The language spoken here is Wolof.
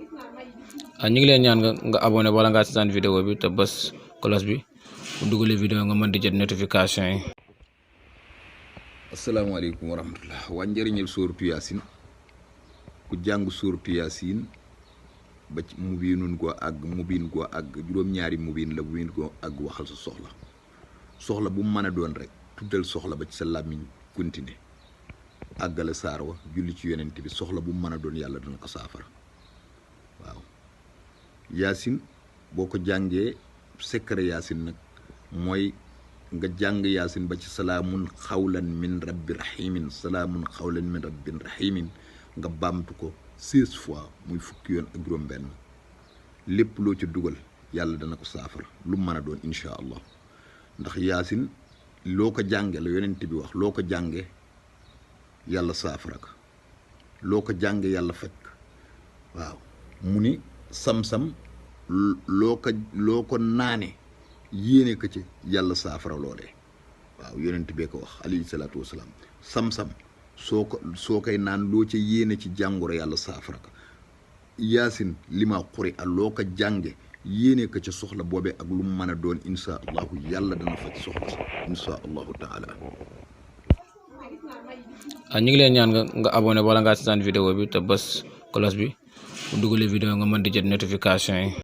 ñu ngi leen ñaan nga abonné wala nga seetaan vidéo bi te bës cloche bi bu dugalee vidéo nga mën di jot notification yi. asalaamaaleykum wa rahmatullah. waa njëriñal sóoratu yaasin ku jàng sóoratu yaasin ba ci mubiinun goo àgg mubiin goo àgg juróom-ñaari mubiin la mubiin goo àgg waxal sa soxla bu mu mën a doon rek tuddal soxla ba ci sa làmmiñ continuer àggale saar wa julli ci yonent bi soxla bu mu mën a doon yàlla dana ko saafara. waaw yaasin boo ko jàngee secret yaasin nag mooy nga jàng yaasin ba ci salaamun xawlan min rabbi rahimin salaamun xawlan min rabbin rahimin nga baamtu ko 16 fois muy fukki yoon ak juróom-benn lépp loo ci dugal yàlla dana ko saafara lu mu mën a doon incha allah ndax yaasin loo ko jànge la yonent bi wax loo ko jànge yàlla saafara ka loo ko jànge yàlla faj ka. waaw mu ni sam-sam loo ko naane yéene ko ci yàlla saafara loolee. waaw yonent bee ko wax alayhi salaatu wasalaam sam-sam soo koy naan loo ca yéene ci jàngoro yàlla saafara ka. yaasin li ma xuri ak loo ko jànge yéene ko ca soxla boobee ak lu mu mën a doon insha allahu yàlla dana faj soxla sa insha allahu taala. ñu ngi leen ñaan nga abonné wala nga seetaan vidéo bi te bës cloche bi bu dugalee vidéo nga mën di jot notification yi.